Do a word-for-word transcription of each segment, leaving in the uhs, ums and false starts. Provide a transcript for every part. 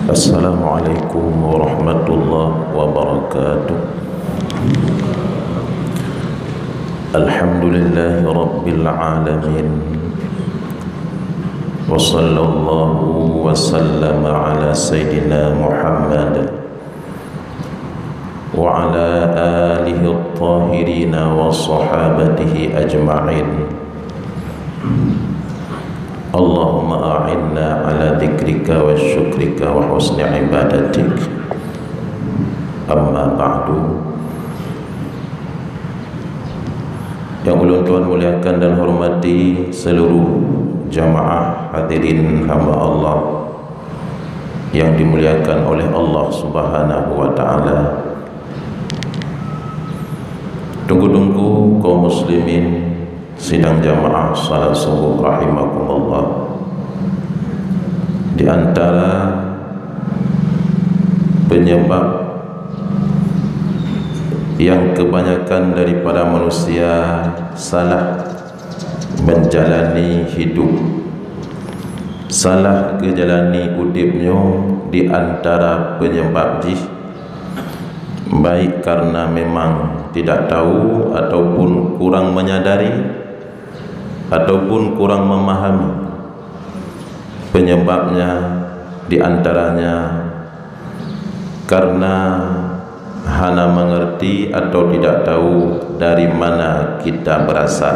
Assalamualaikum warahmatullahi wabarakatuh. Alhamdulillahirabbil alamin. Wa sallallahu wa sallama ala sayyidina Muhammad wa ala alihi at-tahirin wa sahabatihi ajma'in. Allahumma a'inna ala dzikrika wa syukrika wa husni ibadatik. Amma ba'du. Yang ulôn tuan muliakan dan hormati seluruh jamaah hadirin hamba Allah yang dimuliakan oleh Allah Subhanahu wa taala. Teungku-teungku kaum muslimin sidang jamaah salat subuh rahimakumullah. Di antara penyebab yang kebanyakan daripada manusia salah menjalani hidup, salah geujalani udeb nyoe, di antara penyebab jih baik karena memang tidak tahu ataupun kurang menyadari ataupun kurang memahami. Penyebabnya di antaranya karena hana mengerti atau tidak tahu dari mana kita berasal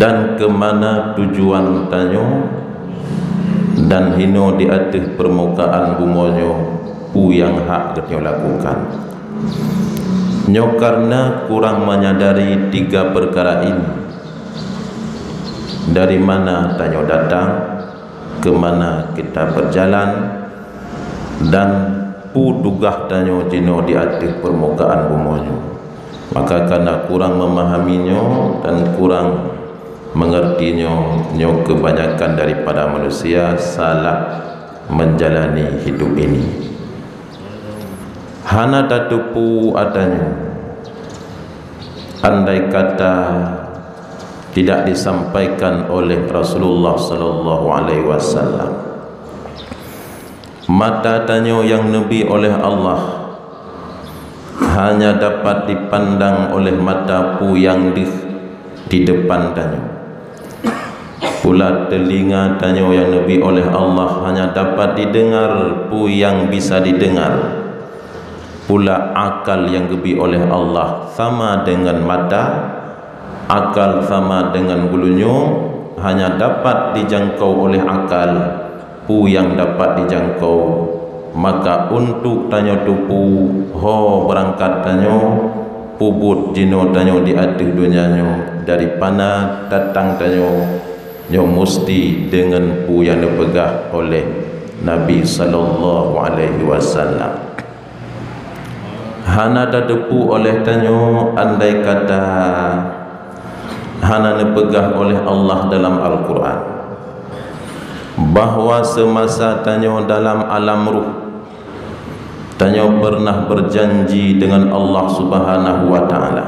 dan ke mana tujuan tanyoe, dan hino di ateueh permukaan bumoe nyoe peue nyang hak geutanyoe lakukan. Nyoe karena kurang menyadari tiga perkara ini, dari mana tanyoe datang, ke mana kita berjalan, dan peue tugaih tanyoe jinoe di ateueh permukaan bumoe nyoe. Maka karena kurang memahami nyoe dan kurang mengerti nyoe, nyoe kebanyakan daripada manusia salah menjalani hidup ini. Hana tateupeue atra nyoe, andai kata tidak disampaikan oleh Rasulullah sallallahu alaihi wasallam. Mata tanyoe nyang neubi oleh Allah hanya dapat dipandang oleh mata peue nyang deuh di depan tanyoe. Pula teulinga tanyoe nyang neubi oleh Allah hanya dapat dideungar peue nyang bisa dideungar. Pula akal nyang geubi oleh Allah sama deungon mata, akal sama deungon geulinyueng, hanya dapat dijangkau oleh akal peue nyang dapat dijangkau. Maka untuk tanyoe teupeue ho beurangkat tanyoe, peubuet jinoe tanyoe di ateueh donya nyoe, dari pana datang tanyoe, nyoe musti deungon peue nyang neupeugah oleh Nabi sallallahu alaihi wasallam. Hana tateupeue oleh tanyoe andai kata hana neupeugah oleh Allah dalam Al-Quran bahwa semasa tanyoe dalam alam ruh, tanyoe pernah berjanji dengan Allah Subhanahu wa Ta'ala,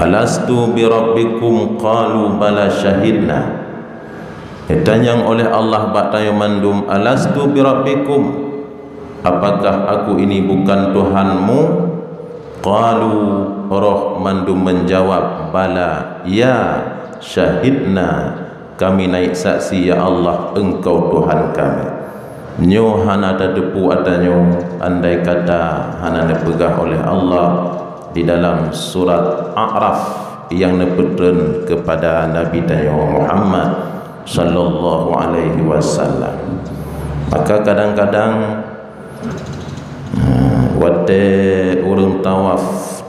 "Alastu birabbikum?" Qalu, "Bala, syahidna." Geutanyong oleh Allah bak tanyoe mandum, "Alastu birabbikum? Apakah Aku ini bukan Tuhanmu?" Qalu, roh mandum menjawab, "Bala, ya, syahidna, kami naik saksi, ya Allah, Engkau Tuhan kami." Nyoe hana tateupeue atra nyoe andai kata hana neupeugah oleh Allah di dalam surat A'raf nyang neupeutrön keupada Nabi tanyoe Muhammad sallallahu alaihi wasallam. Maka kadang-kadang, ha, watée ureuëng tawaf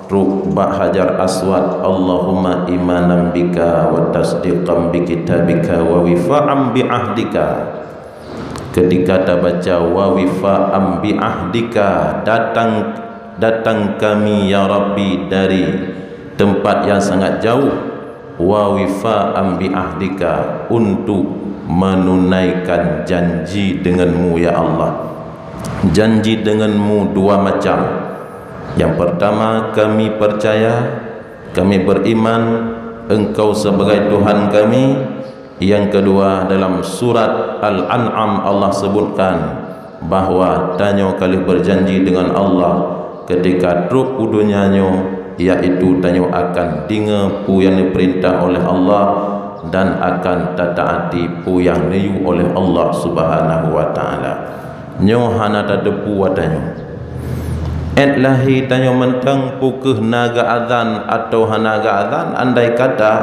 trok bak Hajar Aswad, "Allahumma imanan bika wa tasdiqan bi kitabika wa wifaan bi ahdika." Ketika tabaca "wa wifaan bi ahdika", datang, datang kami, ya Rabbi, dari tempat yang sangat jauh, "wa wifaan bi ahdika", untuk menunaikan janji denganmu, ya Allah. Janji denganmu dua macam. Yang pertama, kami percaya, kami beriman, Engkau sebagai Tuhan kami, Nyang keudua, dalam surat Al-An'am Allah sebutkan bahwa tanyoe ka lheueh berjanji dengan Allah ketika trok u donya nyoe, yaitu tanyoe akan deungoe peue nyang neupeurintah oleh Allah dan akan tataati peue nyang neuyue oleh Allah Subhanahu wa Ta'ala. Nyoe hana tateupeue watée nyoe. Ét lahé tanyoe mantong peu kheueh na geuazan atawa hana geuazan, andai kata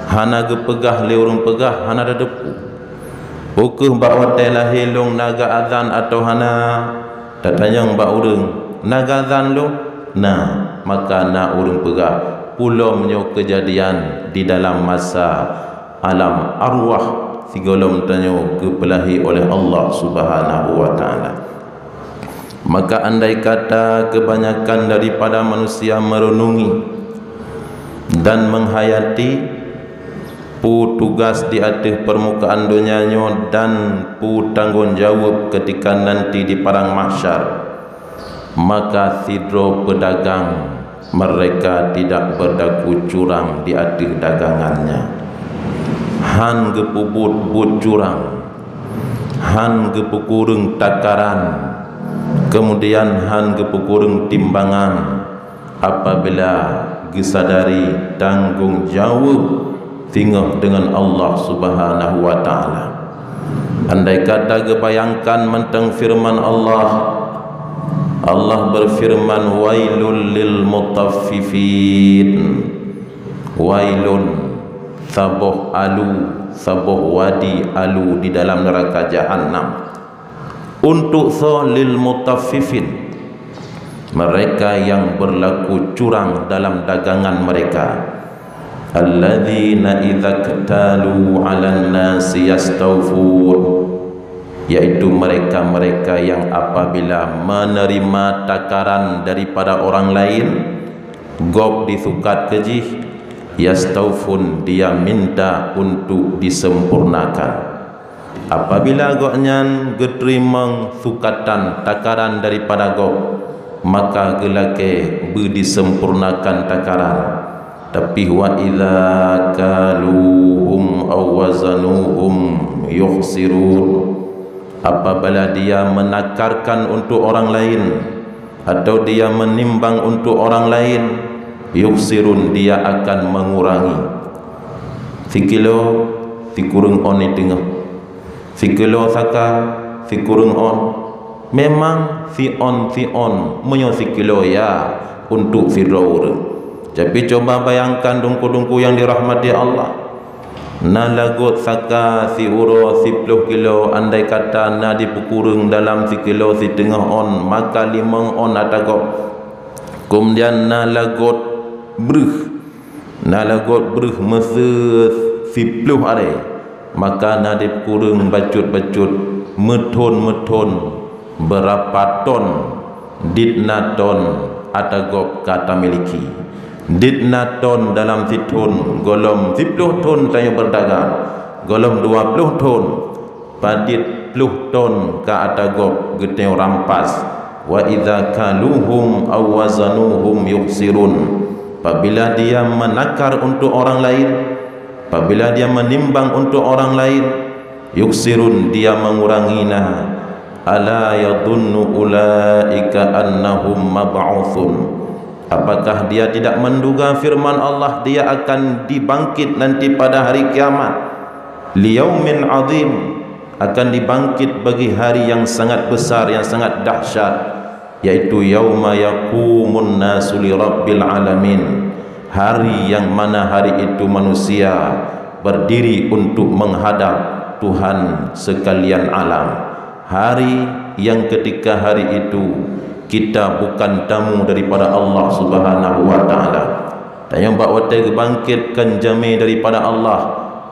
hana geupeugah lé ureuëng peugah, hana tateupeue. Peu kheueh bak watée lahé lôn na geuazan atawa hana, tatanyong bak ureuëng, "Na geuazan lôn?" Na, maka na ureuëng peugah, "Peue lom nyoe keujadian di dalam masa alam arwah sigohlom tanyoe geupeulahé oleh Allah Subhanahu wa Ta'ala." Maka andai kata kebanyakan daripada manusia merenungi dan menghayati peue tugas di ateueh permukaan donya nyoe dan peue tanggong jaweueb ketika nanti di padang mahsyar, maka sidroe peudagang mereka tidak berlaku curang di ateueh dagangannya. Han geupeubuet buet curang, han geupeukureueng takaran, kemudian han geupeukureueng timbangan apabila geusadari tanggong jaweueb singoh deungon Allah Subhanahu wa Ta'ala. Andai kata geubayangkan mantong firman Allah, Allah berfirman, "Wailul lil mutaffifin." Wailun, saboh alu, saboh wadi alu di dalam neraka Jahannam. Untuk soe? Lil mutaffifin, mereka yang berlaku curang dalam dagangan mereka. Alladzina idza iktalu 'alan nasi yastawfun, yaitu mereka-mereka yang apabila menerima takaran daripada orang lain, gob disukat keu jih, yastawfun, dia minta untuk disempurnakan. Apabila gobnyan geuteurimong sukatan takaran daripada gob, maka geulakée beudisempurnakan takaran. Tapi wa idza kaluhum aw wazanuhum yukhsirun. Apabila dia menakarkan untuk orang lain, atau dia menimbang untuk orang lain, yukhsirun, dia akan mengurangi. Sikilo, sikureueng on di teungoh. Sikilo saka, sikureueng on. Memang si on, si on, meunyoe sikilo ya untuk sidroe ureuëng. Tapi coba bayangkan, teungku-teungku yang dirahmati Allah. Na lagot saka siuroe siploh kilo, andai kata na dipeukureueng dalam sikilo siteungoh on, maka limong on ata gob. Keumudian na lagot breuh, na lagot breuh meuseu siploh arée, maka na dipeukureueng bacut-bacut, meuthon-meuthon, beurapa ton, dit na ton ata gob ka tamiliki. Dit na ton dalam sithon, gohlom siploh thon tanyoe beudagang, gohlom dua ploh thon, padit ploh ton ka ata gob geutanyoe rampas. Wa idza kaluhum aw wazanuhum yukhsirun. Apabila dia menakar untuk orang lain, apabila dia menimbang untuk orang lain, yukhsirun, dia mengurangi na. Ala yadhunnu ulaika annahum mab'utsun. Apakah dia tidak menduga firman Allah, dia akan dibangkit nanti pada hari kiamat? Liyaumin azim, akan dibangkit bagi hari yang sangat besar, yang sangat dahsyat, yaitu yauma yaqumun nasu lirabbil alamin, hari yang mana hari itu manusia berdiri untuk menghadap Tuhan sekalian alam. Hari yang ketika hari itu kita bukan tamu daripada Allah Subhanahu wa Ta'ala. Tanyoe bak watée geubangkitkan jamé daripada Allah,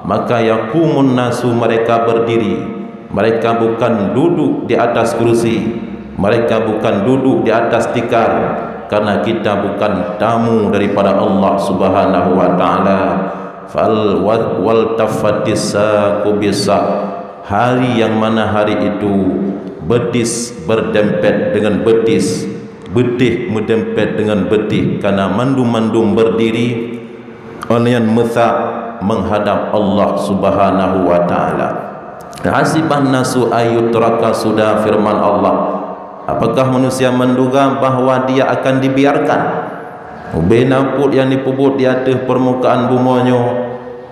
maka yaqumun nasu, mereka berdiri. Mereka bukan duduk di atas kursi, mereka bukan duduk di atas tikar, karena kita bukan tamu daripada Allah Subhanahu wa Ta'ala. Fal wa-, wal tafatis saqu bisaq. Hari yang mana hari itu betis berdempet dengan betis, beutih meudempet dengan beutih, karena mandum-mandum berdiri, nyan meusak, menghadap Allah Subhanahu wa Ta'ala. Hasiban nasu ayyutraka suda, firman Allah. Apakah manusia menduga bahwa dia akan dibiarkan? Ubena peuet nyang jipeubuet di ateueh peurmukaan bumoe nyoe,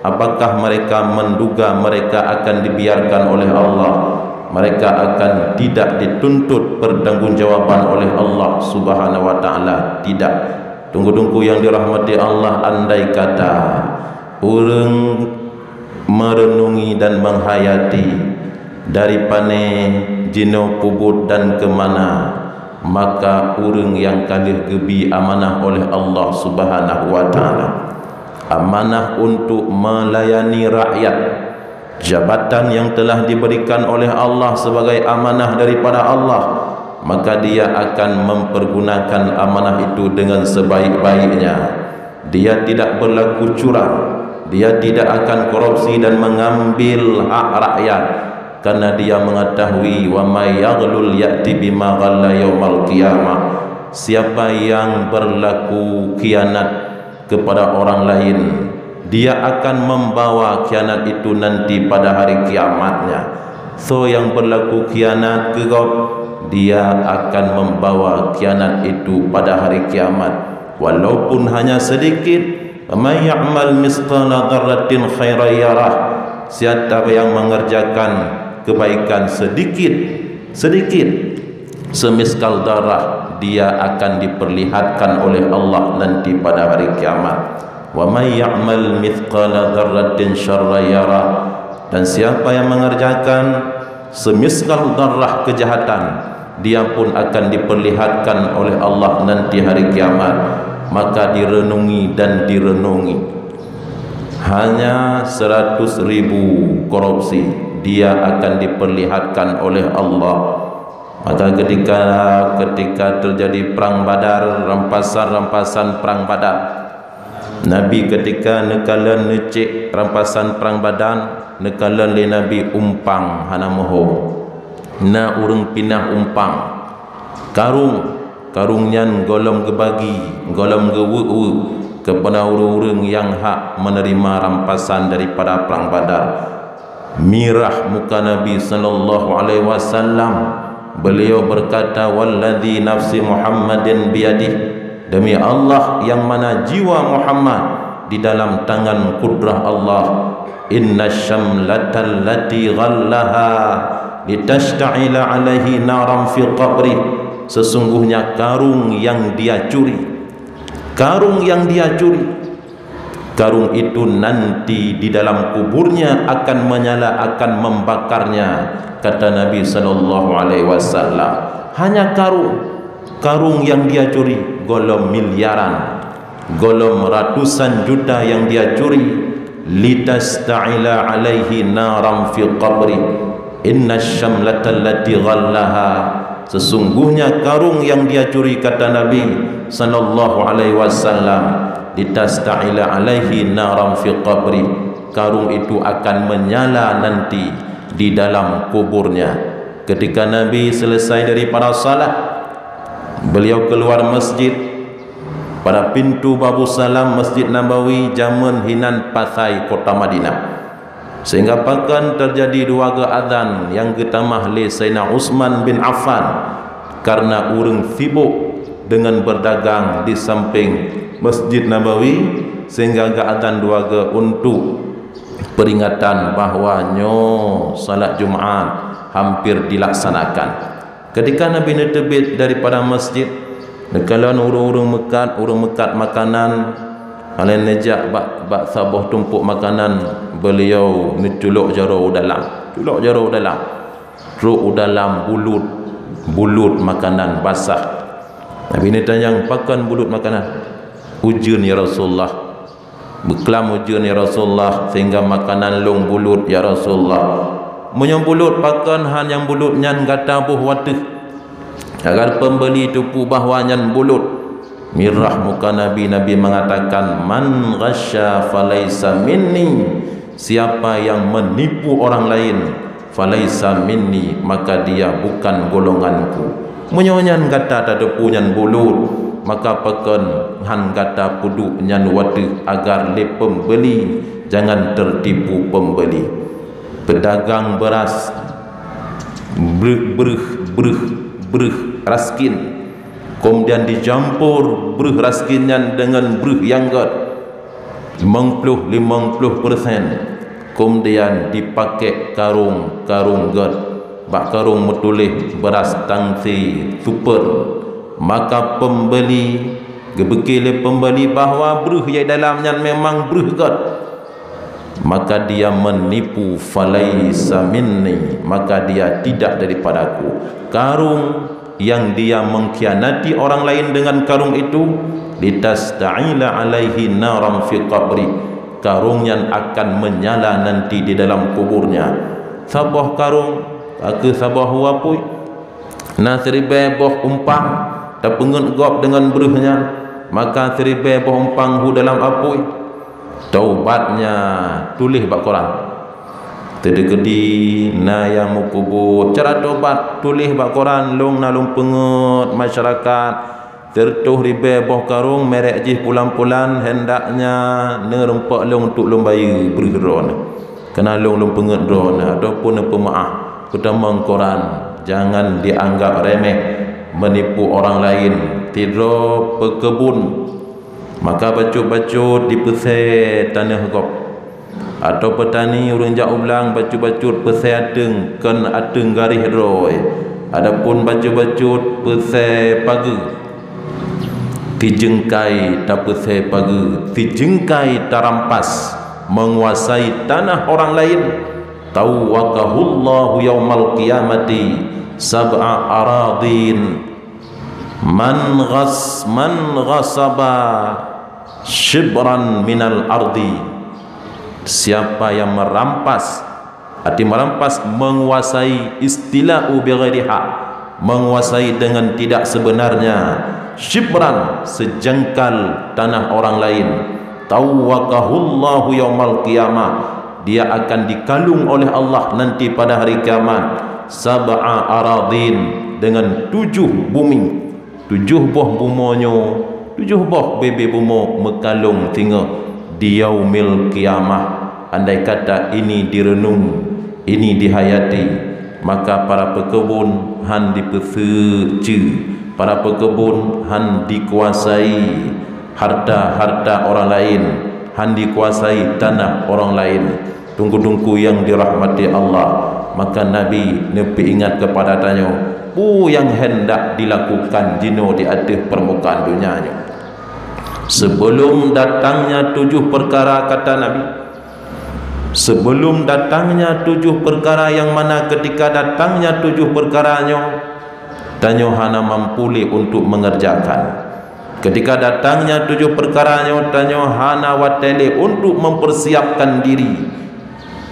apakah mereka menduga mereka akan dibiarkan oleh Allah? Mereka akan tidak dituntut pertanggungjawaban oleh Allah Subhanahu wa Ta'ala. Tidak. Teungku-teungku nyang dirahmati Allah, andai kata ureuëng merenungi dan menghayati dari pane jinoe peubuet dan keumana, maka ureuëng nyang ka lheueh geubi amanah oleh Allah Subhanahu wa Ta'ala. Amanah untuk melayani rakyat. Jabatan yang telah diberikan oleh Allah sebagai amanah daripada Allah, maka dia akan mempergunakan amanah itu dengan sebaik-baiknya. Dia tidak berlaku curang, dia tidak akan korupsi dan mengambil hak rakyat, karena dia mengetahui, "Wa may yaghlul ya'ti bima ghalla yaumal qiyamah." Siapa yang berlaku khianat kepada orang lain, dia akan membawa khianat itu nanti pada hari kiamatnya. Soe nyang berlaku khianat keu gob, dia akan membawa khianat itu pada hari kiamat, walaupun hanya sedikit. "Faman ya'mal mitsqala dzarratin khairan yarah." Siapa yang mengerjakan kebaikan sedikit, sedikit, semiskal darah, dia akan diperlihatkan oleh Allah nanti pada hari kiamat. "Wa may ya'mal mitsqala dzarratin syarran yarah." Dan siapa yang mengerjakan semiskal darah kejahatan, dia pun akan diperlihatkan oleh Allah nanti hari kiamat. Maka direnungi dan direnungi. Hanya seratus ribu korupsi, dia akan diperlihatkan oleh Allah. Maka ketika, ketika terjadi perang Badar, rampasan-rampasan perang Badar, Nabi ketika neukalon neucék rampasan perang Badar, neukalon lé Nabi umpang hana meuho. Na ureuëng pinah umpang. Karung, karung nyan gohlom geubagi, gohlom geuweuek-weuek keupada ureuëng-ureuëng nyang hak menerima rampasan daripada perang Badar. Mirah muka Nabi sallallahu alaihi wasallam. Beliau berkata, "Walladzi nafsi Muhammadin biyadih." Demi Allah yang mana jiwa Muhammad di dalam tangan kudrah Allah. "Inna syamlatal lati ghallaha litasyta'ila alaihi naran fi qabri." Sesungguhnya karung yang dia curi, karung yang dia curi, karung itu nanti di dalam kuburnya akan menyala, akan membakarnya, kata Nabi sallallahu alaihi wasallam. Hanya karung, karung yang dia curi, gohlom miliaran, gohlom ratusan juta yang dia curi, "Litasyta'ila alaihi naran fi qabri." "Inna syamlatal lati ghallaha." Sesungguhnya karung yang dia curi, kata Nabi sallallahu alaihi wasallam, "Litasyta'ila alaihi naran fi qabri." Karung itu akan menyala nanti di dalam kuburnya. Ketika Nabi selesai daripada salat, beliau keluar masjid. Pada pintu Babu Salam Masjid Nabawi, jameun hinan pasai kota Madinah. Sehingga pakon terjadi dua geuazan nyang geutamah lé Saidina Utsman bin Affan, karena ureuëng sibuk dengan berdagang di samping Masjid Nabawi, sehingga geuazan dua geu untuk peringatan bahwa nyoe salat Jumat hampir dilaksanakan. Ketika Nabi neuteubiet daripada masjid, neukalon ureuëng-ureuëng meukat, ureuëng meukat makanan, hana neujak bak, bak saboh tumpok makanan, beliau neuculok jaroe u dalam. Culok jaroe u dalam. Trok u dalam bulut, bulut makanan basah. Nabi neutanyong, "Pakon bulut makanan?" "Ujeuen, ya Rasulullah." Beuklam ujeuen, "Ya Rasulullah, sehingga makanan lôn bulut, ya Rasulullah." "Meunyoe bulut, pakon han nyang bulut nyan gata boh u ateueh, agar peumbeli teupeu bahwa nyan bulut?" Mirah muka Nabi, Nabi mengatakan, "Man ghasya falaisa minni." Siapa yang menipu orang lain, "Falaisa minni," maka dia bukan golonganku. Meunyoe nyan gata tateupeue nyan bulut, maka pakon han gata peuduek nyan u ateueh agar lé peumbeli Jangan tertipu pembeli. Pedagang beras, breuh, breuh, breuh, breuh raskin, kemudian dicampur breuh raskin nyan dengan breuh nyang gét, limong ploh, limong ploh persen, kemudian dipakai karung-karung gét, bak karung meutuléh beras tangsi super. Maka pembeli, geupike lé pembeli bahwa breuh nyang dalam nyan memang breuh gét. Maka dia menipu, falaisa minni, maka dia tidak daripadaku. Karung yang dia mengkhianati orang lain dengan karung itu, litasta'ila alaihi naran fi qabri, karung nyan akan menyala nanti di dalam kuburnya. Saboh karung, ka kheueh saboh hu apui. Na siribée boh umpang, tapeungét gob deungon breuh nyan, maka siribée boh umpang hu dalam apui. Taubatnya tuléh bak koran. Teudeukeuti na nyang meukubu, cara taubat tuléh bak koran, lôn na lôn peungét masyarakat, sireutoh ribée boh karung merek jih pulan-pulan, hendaknya neureumpok lôn untuk lôn bayeue breuh droeneuh. Keunan lôn, lôn peungét droeneuh ataupun neupeumeuáh, peutamong koran, jangan dianggap remeh, menipu orang lain. Sidroe peukeubun, maka bacut-bacut dipeusé tanoh gob. Atau peutani ureuëng jak u blang, bacut-bacut peusé ateueng, kon ateueng garéh droe. Adapun bacut-bacut peusé pageue, sijeungkai tapeusé pageue, sijeungkai tarampas, menguasai tanah orang lain. Tawwakahullahu yaumal qiyamati sab'a aradin. Man ghas-, man ghasaba shibran minal ardi. Siapa yang merampas, arti merampas, menguasai, istila'u bighairi hak, menguasai dengan tidak sebenarnya, shibran, sejengkal tanah orang lain, tawwakahullahu yaumal qiyamah, dia akan dikalung oleh Allah nanti pada hari kiamat, sab'a aradin, dengan tujuh bumi. Tujoh boh bumoe nyoe, tujoh boh bebe bumoe meukalông singoh di yaumil qiyamah. Andai kata ini direunung, ini dihayati, maka para peukeubon han dipeuseuk ceue, para peukeubon han dikuasai harta-harta orang laén, han dikuasai tanah orang laén. Teungku-teungku nyang dirahmati Allah, maka Nabi neupeuingat keupada tanyoe peue nyang hendak dilakukan jinoe di ateueh peurmukaan donya nyoe. Sebelum datangnya tujuh perkara, kata Nabi, sebelum datangnya tujuh perkara, nyang mana ketika datangnya tujuh perkara nyoe, tanyoe hana mampu lé untuk mengerjakan. Ketika datangnya tujuh perkara nyoe, tanyoe hana watée lé untuk mempersiapkan diri,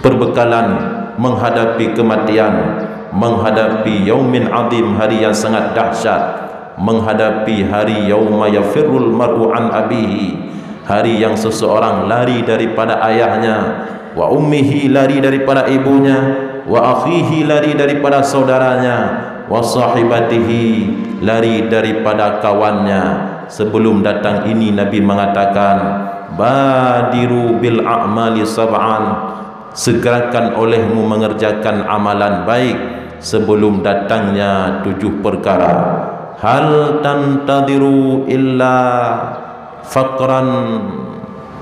perbekalan menghadapi kematian, menghadapi yaumin azim, hari yang sangat dahsyat, menghadapi hari yauma yafirrul mar'u an abihi, hari yang seseorang lari daripada ayahnya, wa ummihi, lari daripada ibunya, wa akhihi, lari daripada saudaranya, wa sahibatihi, lari daripada kawannya. Sebelum datang ini, Nabi mengatakan, "Badiru bil a'mali sab'an," segerakan olehmu mengerjakan amalan baik sebelum datangnya tujuh perkara. "Hal tantadiru illa faqran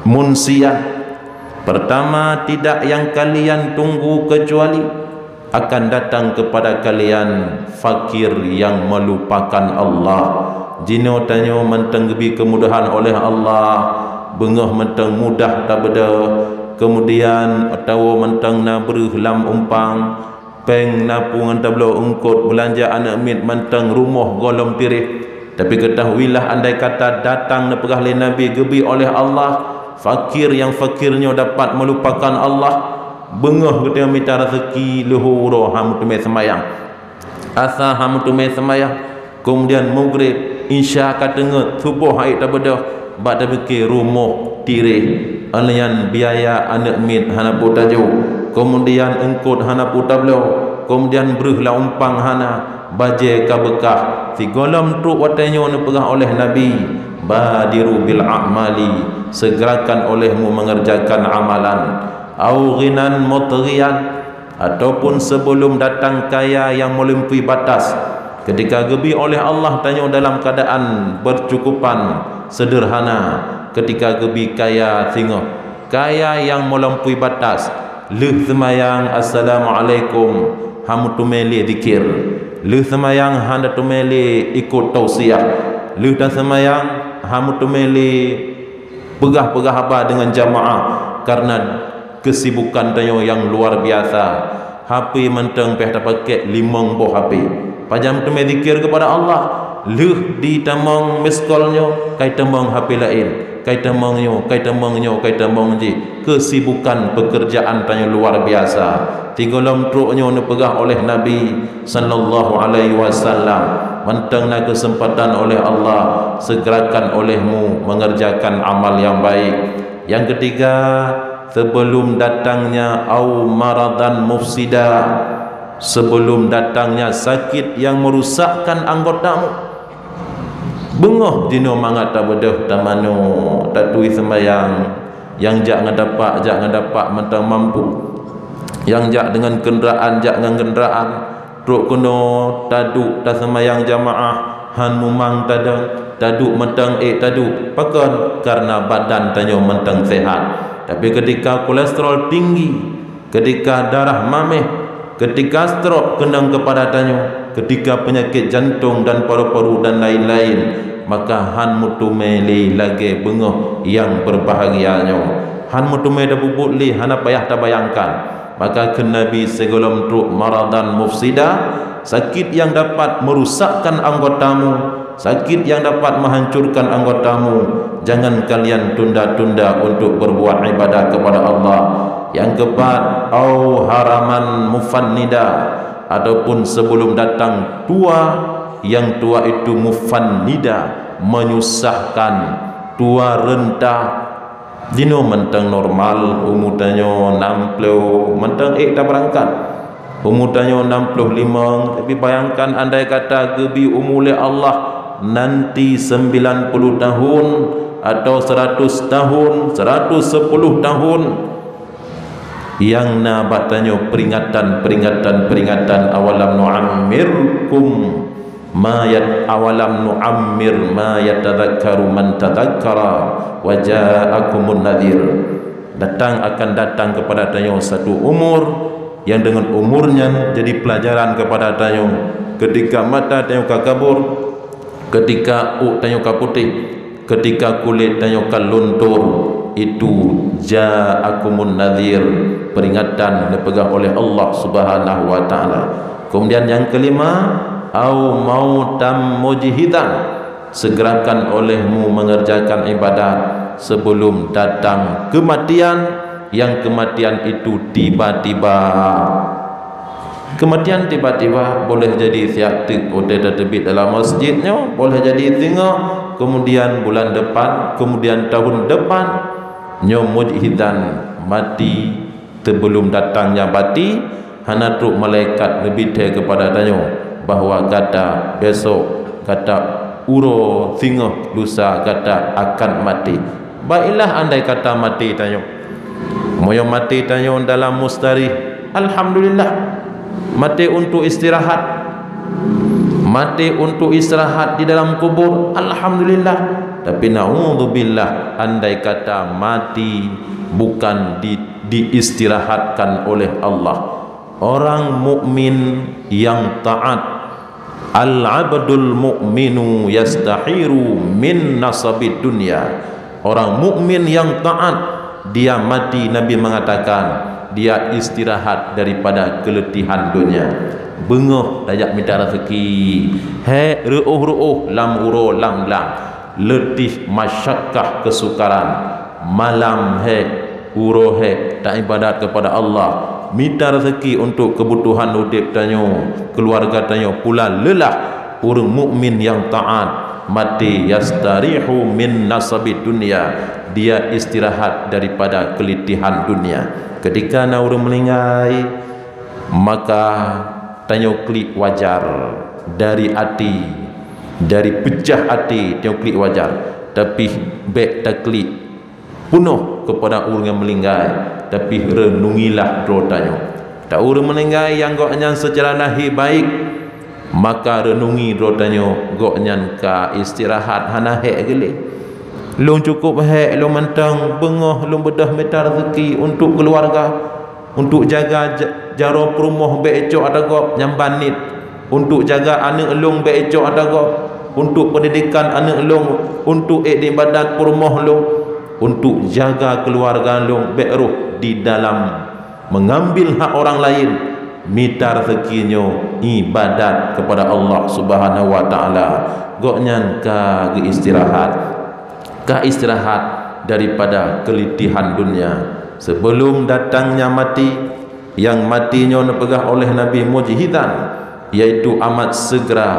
munsiyan." Pertama, tidak yang kalian tunggu kecuali akan datang kepada kalian fakir yang melupakan Allah. Jinoe tanyoe mantong geubri keumudahan oleh Allah, beungoh mantong mudah tabeudôh, keumudian atawa mantong na breuh lam umpang, péng na peue ngon tabloe, eungkôt beulanja aneuëk miet mantong, rumoh gohlom tiréh. Tapi keutahuilah, andai kata datang neupeugah lé Nabi geubri oleh Allah, fakir nyang fakir nyoe dapat meulupakan Allah, beungoh geutanyoe mita raseuki, leuhô uroe hana meuteumé seumayang, asa hana meuteumé seumayang, keumudian mugreb, isya ka teungeut, suboh han ék tabeudôh, bak tapike rumoh tiréh, nyan biaya aneuëk miet hana peue tajok, keumudian eungkôt hana peue tabloe, keumudian breuh lam umpang hana, bajée ka beukah. Sigohlom trok watée nyoe neupeugah oleh Nabi, "Badiru bil a'mali, segerakan olehmu mengerjakan amalan, au ghinan muthghiyan, ataupun sebelum datang kaya yang melampaui batas. Ketika geubri oleh Allah tanyoe dalam keadaan bercukupan sederhana, ketika geubri kaya singoh, kaya yang melampaui batas, lheueh seumayang, assalamualaikum, hana meuteumé lé zikir. Lheueh seumayang, hana teumé lé ikot tausiah. Lheueh taseumayang, hana meuteumé lé peugah-peugah haba deungon jamaah, karena kesibukan tanyoe nyang luar biasa. H P mantong pih tapakék limong boh H P. Pajan teumé zikir kepada Allah? Lheueh di tamong miss call nyoe, kai tamong H P laén, kai tamong nyoe, kai tamong nyoe, kai tamong jih. Kesibukan pekerjaan tanyoe luar biasa. Sigohlom trok nyoe neupeugah oleh Nabi sallallahu alaihi wasallam, mantong na kesempatan oleh Allah, segerakan olehmu mengerjakan amal yang baik. Yang ketiga, sebelum datangnya au maradan mufsida, sebelum datangnya sakit yang merusakkan anggotamu. Beungoh jinoe mangat tabeudôh, tamanoe, tatui seumayang, nyang jak ngon tapak, jak ngon tapak mantong mampu. Nyang jak deungon kenderaan, jak ngon kenderaan. Trok keunoe taduek taseumayang jamaah, han mumang tadong, taduek mantong ék taduek. Pakon? Karena badan tanyoe mantong sehat. Tapi ketika kolesterol tinggi, ketika darah mameh, ketika stroke keunong keupada tanyoe, ketika penyakit jantung dan paru-paru dan lain-lain, maka han meuteumé lé lagée beungoh nyang berbahagia nyoe. Han meuteumé tapeubuet lé, hana payah tabayangkan. Maka kheun Nabi, sigohlom trok maradan mufsida, sakit yang dapat merusakkan anggotamu, sakit yang dapat menghancurkan anggotamu, jangan kalian tunda-tunda untuk berbuat ibadah kepada Allah. Yang keempat, au haraman mufannida, ataupun sebelum datang tua, yang tua itu mufannida, menyusahkan, tua renta. Jinoe mantong normal, umu tanyoe nam ploh, mantong ék tabeurangkat. Umu tanyoe nam ploh limong, tapi bayangkan andai kata geubri umu lé Allah nanti sembilan puluh tahun, atau seratus tahun, seratus sepuluh tahun, nyang na bak tanyoe peringatan, peringatan, peringatan, awalam nu'ammirkum ma yat-, awalam nu'ammir ma yatadzakkaru man tadzakkara wa ja'akumun nadhir. Datang, akan datang kepada tanyoe satu umur, nyang deungon umur nyan jadi pelajaran kepada tanyoe. Ketika mata tanyoe ka kabur, ketika ôk tanyoe ka putéh, ketika kulét tanyoe ka luntur, itu ja'akumun nadhir, peringatan neupeugah oleh Allah Subhanahu wa Ta'ala. Kemudian yang kelima, au mautam mujhidan, segerakan olehmu mengerjakan ibadat sebelum datang kematian, yang kematian itu tiba-tiba. Kematian tiba-tiba boleh jadi siat teuk watée tateubiet dalam masjid nyoe, boleh jadi singoh, kemudian bulan depan, kemudian tahun depan. Nyoe mujhidan, mati, sebelum datangnya mati, hana trok malaikat neubri thée kepada tanyoe bahwa gata besok, gata uroe singoh lusa gata akan maté. Baiklah, andai kata maté tanyoe. Meunyoe maté tanyoe dalam mustarih, alhamdulillah. Maté untuk istirahat. Maté untuk istirahat di dalam kubur, alhamdulillah. Tapi naudzubillah, andai kata mati bukan di, diistirahatkan oleh Allah. Orang mukmin yang taat, al-abdul mu'minu yastahiru min nasabid dunya. Orang mukmin yang taat, dia mati, Nabi mengatakan, dia istirahat daripada keletihan dunia. Beungoh tajak mita rezeki, hék reuôh-reuôh lam uroe lam blang, letih, masyakkah, kesukaran, malam hék, uroe hék, taibadat kepada Allah, mita rezeki untuk kebutuhan udeb tanyoe, keluarga tanyoe, pula lelah. Ureuëng mukmin nyang taat, maté, yastarihu min nasabid dunya, dia istirahat daripada keletihan dunia. Ketika na ureuëng meuninggai, maka tanyoe klik wajar dari até, dari peucah até tanyoe klik wajar, tapi bék taklik punoh keupada ureuëng nyang meuninggai, tapi reunungilah droe tanyoe. Tahu ureuëng meuninggai nyang gobnyan seucara lahé baik, maka reunungi droe tanyoe gobnyan ka istirahat hana hék geuleh. Lôn cukup hék lôn mantong, beungoh lôn beudôh mita rezeki untuk keuluwarga, untuk jaga ja-, jaroe peurumoh bék icok ata gob nyang ban niet, untuk jaga aneuëk lôn bék icok ata gob, untuk peundidikan aneuëk lôn, untuk ék iébadat peurumoh lôn, untuk jaga keuluwarga lôn bék rôh di dalam mengambil hak orang lain, mita rezeki nyoe iébadat keupada Allah Subhanahu wa Taala, gobnyan ka geuistirahat. Ka istirahat daripada keulitihan dunia. Seubeulom datangnya mati, nyang mati nyoe neupeugah oleh Nabi mujhizan, yaitu amat segera,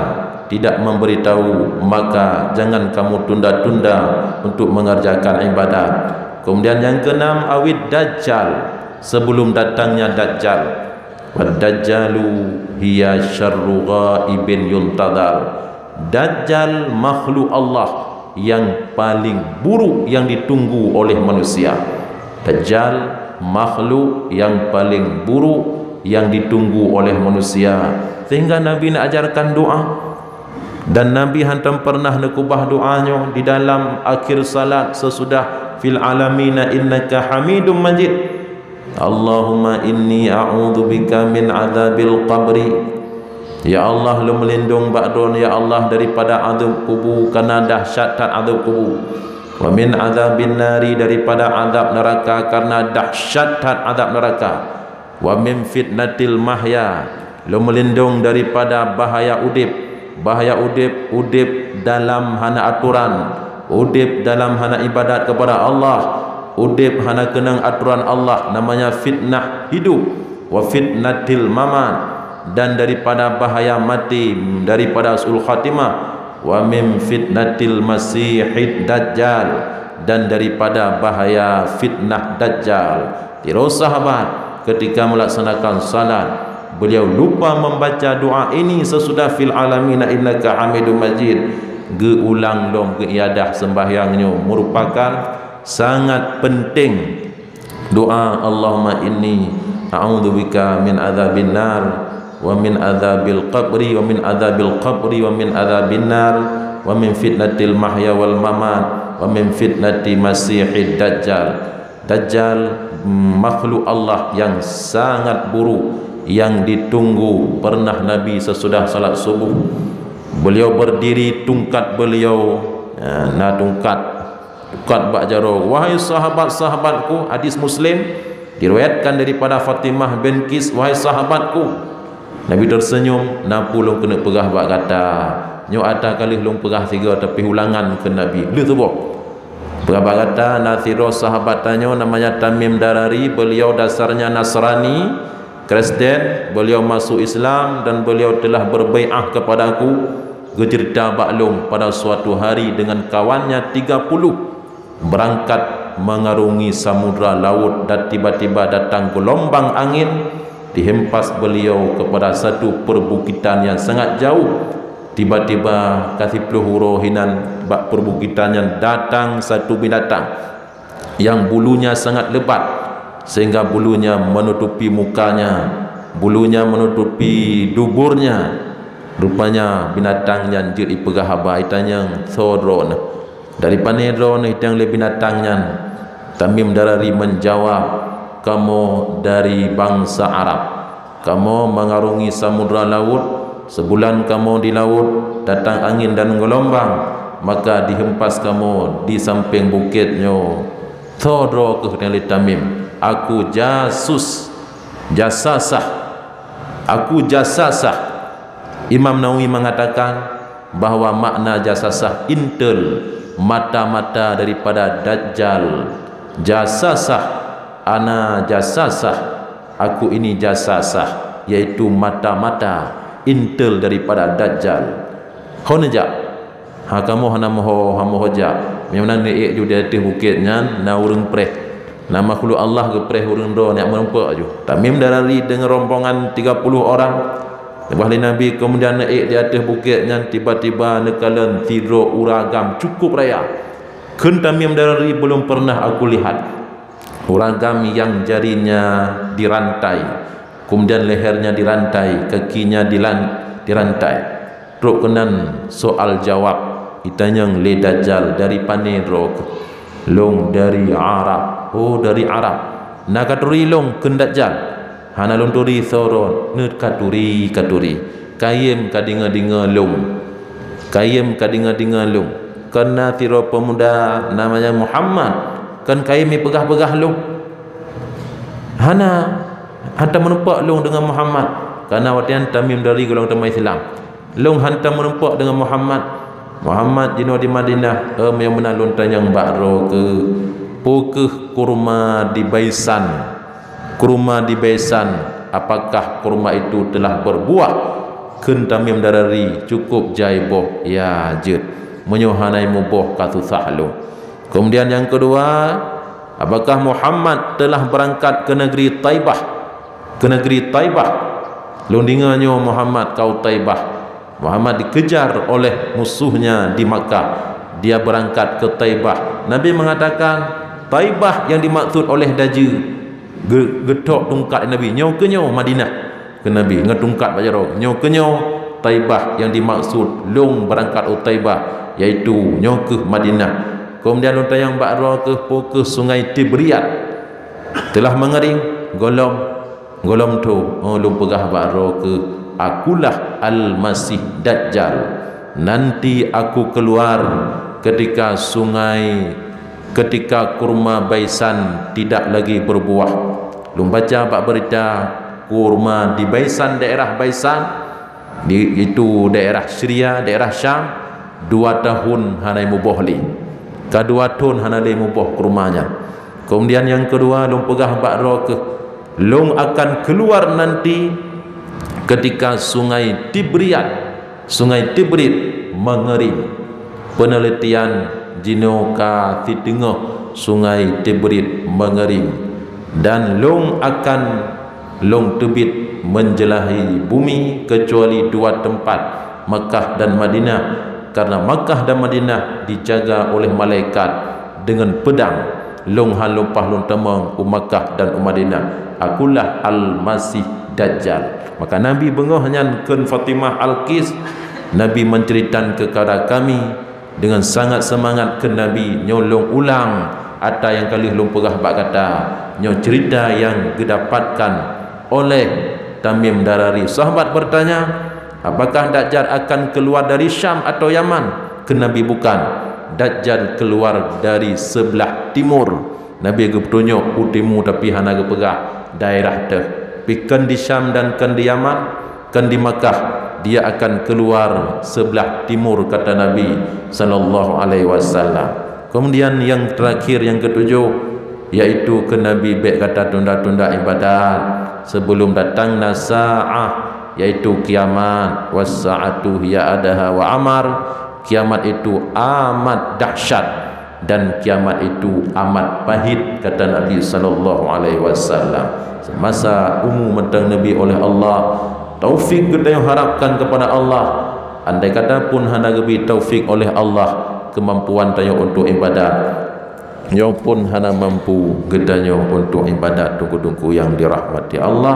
tidak memberitahu, maka jangan kamu tunda-tunda untuk mengerjakan ibadat. Kemudian yang keenam, awid dajjal, sebelum datangnya dajjal. Wad dajjalu hiya syarru ghaibin yuntadhar. Dajjal makhluk Allah yang paling buruk yang ditunggu oleh manusia. Dajjal makhluk yang paling buruk yang ditunggu oleh manusia. Sehingga Nabi neuajarkan doa. Dan Nabi hantom pernah neukubah doa nyoe di dalam akhir salat sesudah fil alamina innaka hamidum majid. Allahumma inni a'udzubika min adzabil qabri. Ya Allah, lôn meulindong bak droe, ya Allah, daripada azab kubu, karena dahsyat that azab kubu. Wa min adzabin nari, daripada azab neraka, karena dahsyat that azab neraka. Wa min fitnatil mahya, lôn meulindong daripada bahaya udeb. Bahaya udeb, udeb dalam hana aturan, udeb dalam hana ibadat kepada Allah, udeb hana keunong aturan Allah, namanya fitnah hidup. Wa fitnatil mamat, dan daripada bahaya mati, daripada su'ul khatimah. Wa min fitnatil masihid dajjal, dan daripada bahaya fitnah dajjal. Tiroe sahabat ketika melaksanakan salat, beliau lupa membaca doa ini sesudah fil alamina innaka hamidum majid. Geuulang lom geuiadah sembahyang nyoe merupakan sangat penting. Doa, Allahumma inni a'udzubika min adzabin nar, wa min adzabil qabri, wa min adzabil qabri, wa min adzabin nar, wa min fitnatil mahya wal mamat, wa min fitnati masihid dajjal. Dajjal, mm, makhluk Allah yang sangat buruk yang ditunggu. Pernah Nabi sesudah salat subuh, beliau berdiri, tungkat beliau, eh, na tungkat, tungkat bak jaroe. "Wahai sahabat-sahabatku," hadis Muslim, diriwayatkan daripada Fatimah bin Qais, "Wahai sahabatku," Nabi tersenyum, "Na peue lôn keuneuk peugah bak gata? Nyoe ata ka lheueh lôn peugah sigoe, tapi ulangan," kheun Nabi. Lheueh tuboh. Peugah bak gata, na sidroe sahabat tanyoe namanya Tamim Darari, beliau dasarnya Nasrani, Kristen, beliau masuk Islam dan beliau telah berbai'ah kepadaku, geuceurita bak lôn pada suatu hari dengan kawannya tiga puluh berangkat mengarungi samudra laut dan tiba-tiba datang gelombang angin, dihempas beliau kepada satu perbukitan yang sangat jauh. Tiba-tiba ka siploh uroe hinan bak perbukitan nyan datang satu binatang yang bulunya sangat lebat, sehingga bulunya menutupi mukanya, bulunya menutupi duburnya. Rupanya binatang nyan jeuet ipeugah haba, itanyong, "Soe droeneuh? Dari pane droeneuh?" Itanyong lé binatang nyan. Tamim Darari menjawab, "Kamoe dari bangsa Arab. Kamoe mengarungi samudra laut, sebulan kamoe di laut, datang angin dan gelombang, maka dihempas kamoe di samping bukét nyoe." "Soe droe keuh?" Tanyong lé Tamim. "Aku jasus, jasasah. Aku jasasah." Imam Nawawi mengatakan bahwa makna jasasah intel, mata-mata daripada Dajjal. Jasasah, ana jasasah, aku ini jasasah, yaitu mata-mata intel daripada Dajjal. Hon jak, ha kamoe hana moho, hana moho jak. Meunyoe na neuék ju di ateueh bukét nyan, na ureuëng preh. Na makhluk Allah geupreh ureuëng droe nyak meurumpok ju. Tamim Darari deungon rombongan tiga puluh orang. Leubeh lé Nabi keumudian neuék di ateueh bukét nyan, tiba-tiba neukalon sidroe ureuëng agam cukup raya. Kheun Tamim Darari, "Belum pernah aku lihat uragam yang jarinya dirantai, kemudian lehernya dirantai, kakinya dilan-, dirantai." Trok keunan soal jawab, itanyong lé Dajjal, "Dari pane droe?" "Lôn dari Arab." "Oh, dari Arab. Na ka turi lôn?" kheun Dajjal. "Hana lôn turi soe droe." "Neuk ka turi, ka turi. Kayém ka deungoe-deungoe lôn. Kayém ka deungoe-deungoe lôn. Kon na sidroe peumuda namanya Muhammad, kon kayém jipeugah-peugah lôn?" "Hana, hana meurumpok lôn deungon Muhammad." Karena watée nyan Tamim Darari gohlom teuma Islam. "Lôn hana meurumpok deungon Muhammad. Muhammad jinoe di Madinah." "Eh, meunyoe meunan lôn tanyong bak droe keuh, peu kheueh kurma di Baisan? Kurma di Baisan, apakah kurma itu telah berbuah?" Kheun Tamim Darari, "Cukup jai boh, ya jeuet. Meunyoe hana muboh ka susah lôn." Kemudian yang kedua, "Apakah Muhammad telah berangkat ke negeri Taibah?" "Ke negeri Taibah. Lôn deungoe nyoe Muhammad ka u Taibah. Muhammad dikejar oleh musuhnya di Makkah. Dia berangkat ke Taibah." Nabi mengatakan, "Taibah yang dimaksud oleh Dajjal, ge-, geutok tungkat Nabi, nyoe keuh nyoe Madinah." Kheun Nabi ngon tungkat bak jaroe, "Nyoe keuh nyoe Taibah yang dimaksud, lôn berangkat u Taibah, yaitu nyoe keuh Madinah." Kemudian lôn tanyong bak droe keuh, "Peu kheueh Sungai Tibriat telah mengering?" "Gohlom, gohlom tho." "Oh, lôn peugah bak droe keuh, akulah Al-Masih Dajjal. Nanti aku keluar ketika sungai, ketika kurma Baisan tidak lagi berbuah." Lôn baca bak berita, kurma di Baisan, daerah Baisan, di, itu daerah Syria, daerah Syam, dua tahun hana muboh lé. Ka dua thon hana lé muboh kurma nyan. Kemudian yang kedua, lôn peugah bak droe keuh, "Lôn akan keluar nanti ketika Sungai Tibriat, Sungai Tibrit mengering." Penelitian, jinoe ka siteungoh Sungai Tibrit mengering. "Dan lôn akan lôn teubiet menjelahi bumi kecuali dua tempat, Makkah dan Madinah, karena Makkah dan Madinah dijaga oleh malaikat dengan pedang. Lôn hana lumpah lôn tamong u Makkah dan u Madinah. Akulah Al-Masih Dajjal." Maka Nabi beungoh nyan kheun Fatimah Al-Qis, "Nabi menceritakan kepada kami dengan sangat semangat," kheun Nabi, "nyoe lôn ulang ata nyang ka lheueh lôn peugah bak gata. Nyoe cerita nyang geudapatkan oleh Tamim Darari." Sahabat bertanya, "Apakah Dajjal akan keluar dari Syam atau Yaman?" Kheun Nabi, "Bukan. Dajjal keluar dari sebelah timur." Nabi geupeutunyok u timu, tapi hana geupeugah daerah teuh. Pi kon di Syam dan kon di Yaman, kon di Makkah, dia akan keluar sebelah timur, kata Nabi sallallahu alaihi wasallam. Kemudian yang terakhir, yang ketujuh, yaitu kheun Nabi, "Bék gata tunda-tunda ibadat sebelum datang na saah, yaitu kiamat. Was sa'atu hiya adha wa amar." Kiamat itu amat dahsyat dan kiamat itu amat pahit, kata Nabi sallallahu alaihi wasallam. Semasa umu mantong neubri oleh Allah, taufik geutanyoe harapkan kepada Allah. Andai kata pun hana geubri taufik oleh Allah, kemampuan tanyoe untuk ibadat, nyoe pun hana mampu geutanyoe untuk ibadat, teungku-teungku nyang dirahmati Allah.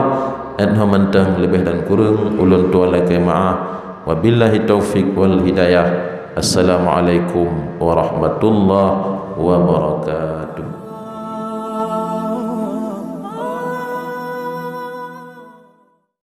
Nyan mantong, leubeh dan kureueng ulôn tuan lakée meu'ah. Wabillahi taufik wal hidayah. Assalamualaikum warahmatullahi wabarakatuh.